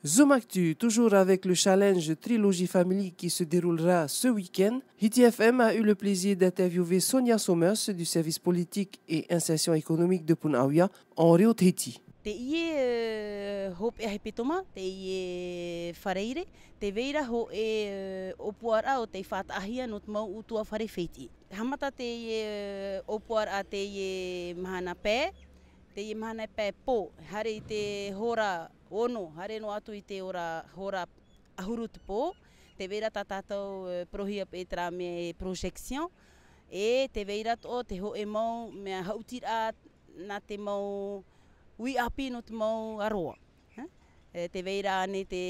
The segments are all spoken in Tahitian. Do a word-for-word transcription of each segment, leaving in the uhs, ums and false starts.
Zoom Actu, toujours avec le challenge Trilogy Family qui se déroulera ce week-end. Hiti F M a eu le plaisir d'interviewer Sonia Somers du service politique et insertion économique de Punaauia en Reo Tahiti. Teie, e, hopeʻa hepetoma, teie faraire, tē vai ra hōʻē, e, ʻōpuaraʻa ʻo tei faʻataʻahia nō te mau ʻutuāfare fētiʻi. Haʻamata teie, e, ʻōpuaraʻa teie mahana pae, teie mahana pae pō, haere i te hora ono, haere noa atu i te ora, hora ʻahuru te pō, tē vai ra tā tātou, e, parauhia paʻi terā mea e projection, e tē vai ra atoʻa te hōʻē mau mea haʻutiraʻa nā te mau uʻi ʻāpī nō te mau aroā. E, tē vai ra ānei te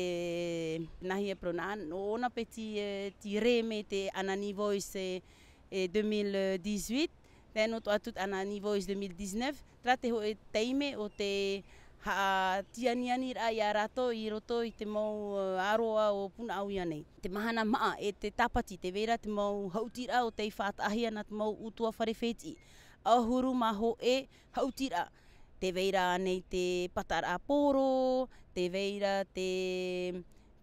nahia pro nā, nō ʻōna paʻi te, e, te rē mai te Anani Voice, e, e, deux mille dix-huit, tae noa atu te Anani Voice deux mille dix-neuf, terā te hōʻē taime ʻo te haʻatianianiraʻa ia rātou i roto i te mau, e, aroā o Punaauia nei. Te mahana maʻa e te tāpati, tē vai ra te mau haʻutiraʻa ʻo tei faʻataʻahia nā te mau ʻutuāfare fētiʻi. ʻAhuru mā hōʻē haʻutiraʻa. Tē vai ra ānei te pataraʻa poro, tē vai ra te,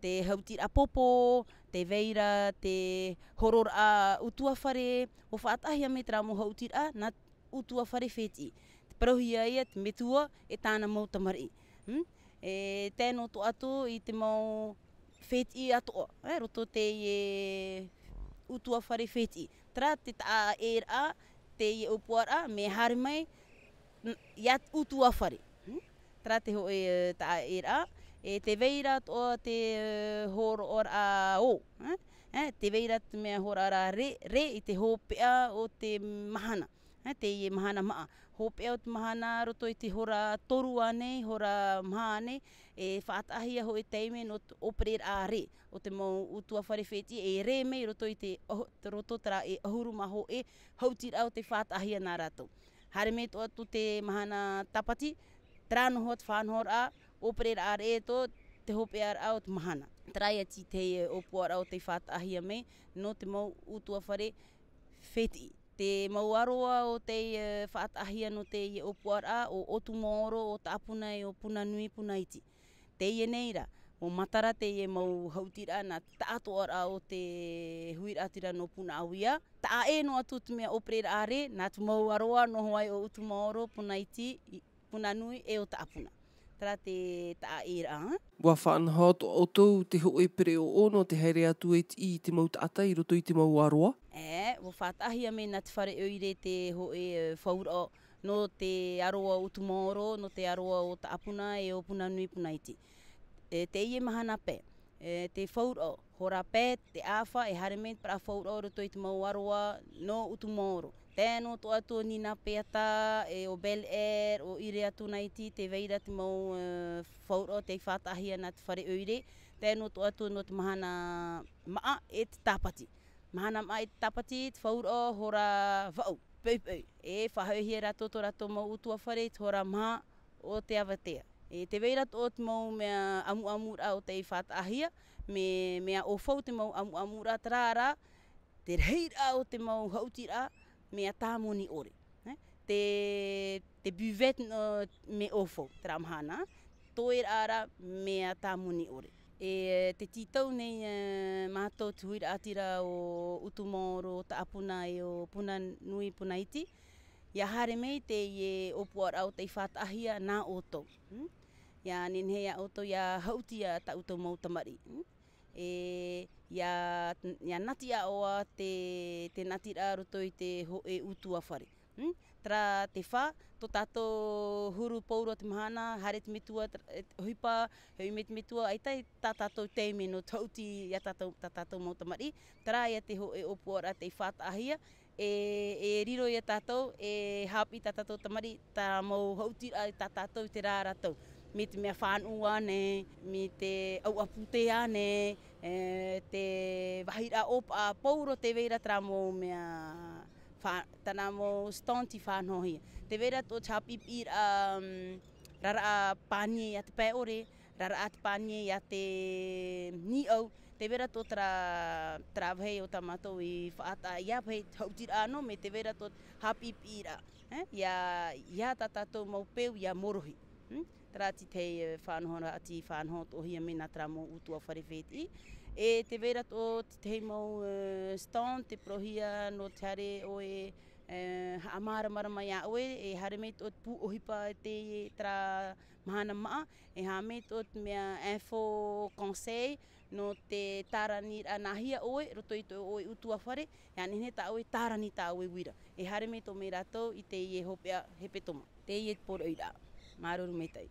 te haʻutiraʻa popo, tē vai ra te hororaʻa ʻutuāfare, ʻo faʻataʻahia mai terā mau haʻutiraʻa nā ʻutuāfare fētiʻi. Te parauhia ia te metua e tāna mau tamariʻi. Hmm? E tae noa atu i te mau fētiʻi atoʻa, e, roto teie ʻutuāfare fētiʻi. Terā te taʻaʻēraʻa, teie ʻōpuaraʻa, mea haere mai, n-, ia te ʻutuāfare. Hmm? Terā te hōʻē, e, taʻaʻēraʻa, e tē vai ra atoʻa te, e, hōroʻaraʻa ō, e? E, tē vai ra te mea hōroʻaraʻa rē, rē i te hopeʻa o te mahana. E, teie mahana maʻa. Hopeʻa o te mahana roto i te hora toru ānei, hora maha ānei, e faʻataʻahia hōʻē taime nō te ʻōpereraʻa rē o te mau ʻutuāfare fētiʻi, e rē mai roto i te ʻahu-, roto terā e ʻahuru mā hōʻē haʻutiraʻa ʻo tei faʻataʻahia nā rātou. Haere mai atoʻa atu te mahana tāpati, terā noa atu te faʻanahoraʻa, ʻōpereraʻa rē atoʻa te hopeʻaraʻa o te mahana. Terā ia te tahi ʻōpuaraʻa ʻo tei faʻataʻahia mai nō te mau ʻutuāfare fētiʻi. Te mau aroā ʻo tei, e, faʻataʻahia nō teie ʻōpuaraʻa ʻo ʻOtu Maoro, ʻo Taʻapuna e ʻo Puna Nui, Puna Iti. Teie nei rā, ʻua matara teie mau haʻutiraʻa nā te taʻatoʻaraʻa o te huiraʻatira nō Punaauia. Taʻa ʻē noa atu te mea ʻōpereraʻa rē, nā te mau aroā noa hoʻi ʻo ʻOtu Maoro, Puna Iti, i, Puna Nui e ʻo Taʻapuna. Terā te taʻaʻēraʻa. ʻUa faʻanaho atoʻa ʻoutou te hōʻē pereʻoʻo nō te haere atu e tiʻi i te mau taʻata i roto i te mau aroā? E, ʻua faʻataʻahia mai nā te fare ʻoire te hōʻē, e, fauraʻo nō te aroā o ʻOtu Maoro, nō te aroā o Taʻapuna e ʻo Puna Nui, Puna Iti. E, teie mahana pae, e, te fauraʻo, hora pae, te ʻāfa, e haere mai te parau fauraʻo roto i te mau aroā nō ʻOtu Maoro. Tae noa atoʻa atu ʻo Nina Peata, e ʻo Bel Air, ʻo ʻIre atu nā iti, tē vai ra te mau, e, fauraʻo tei faʻataʻahia nā te fare ʻoire. Tae noa atoʻa atu nō te mahana maʻa e te tāpati. Mahana maʻa e te tāpati, te fauraʻo, hora vaʻu, poʻipoʻi. E faʻahoʻihia rātou tō rātou mau ʻutuāfare, te hora maha o te avatea. E tē vai ra atoʻa te mau mea ʻamuʻamuraʻa ʻo tei faʻataʻahia, mea, mea ʻaufau te mau ʻamuʻamuraʻa, terā rā, te rahiraʻa o te mau haʻutiraʻa, mea tāmoni ʻore. E, te, te buvette, e, mea ʻaufau, terā mahana, toe rā rā, mea tāmoni ʻore. E, te tītau nei, e, mātou te huiraʻatira o ʻUtumaoro, Taʻapuna e ʻo Puna Nui, Puna Iti, ʻia haere mai teie ʻōpuaraʻa ʻo tei faʻataʻahia nā ʻoutou. Hmm? ʻIa nehenehe ia ʻoutou ʻia haʻuti ia tā ʻoutou mau tamariʻi. Hmm? E, ʻia, ʻia nati aʻoa te, te natiraʻa roto i te hōʻē ʻutuāfare. Hmm? Terā te fā, tō tātou huru pauroa te mahana, haere te metua, ter-, e, ʻohipa, hoʻi mai te metua, ʻaita tā tātou taime nō te haʻuti ia tātou, tā tātou mau tamariʻi. Terā ia te hōʻē ʻōpuaraʻa tei faʻataʻahia, e, e riro ia tātou, e haʻapiʻi tā tātou tamariʻi, terā mau haʻutiraʻa i tā tātou i terā rātou. Mai te mea fānaʻo ānei, mai te ʻauʻa pūtē ānei, e, te vāhiraʻa ʻōpaʻa, pauroa tē vai ra terā mau mea, fā-, terā mau stand i faʻanahohia. Tē vai ra atoʻa te haʻapiʻipiʻiraʻa, um, raraʻa panier ia te pae ʻore, raraʻa te panier ia te nīʻau, tē vai ra atoʻa terā, terā vāhi o tā mātou i faʻataʻa, ʻia vāhi haʻutiraʻa noa, mai tē vai ra atoʻa haʻapiʻipiʻiraʻa, e, ʻia, ʻia tā tātou mau peu ʻia mōrohi. Hmm? Terā te tahi faʻanahoraʻa te faʻanahotoʻohia mai nā terā mau ʻutuāfare fētiʻi. E tē vai ra tō te tahi mau stand te porohia nō te haere ʻoe haʻamāramarama iā ʻoe e haere mai tō te pū ʻohipa i teie terā mahana maʻa. E haere mai tō te mea info conseil nō te tārani raʻa nā hea ʻoe roto i tō ʻoe ʻutuāfare. E ʻaneʻaneʻa tā ʻoe tārani tā ʻoe uira e haere mai tō mai rātou i teie hopeʻa hepetoma. Teie te poroʻi raʻa. Māuruuru maitaʻi.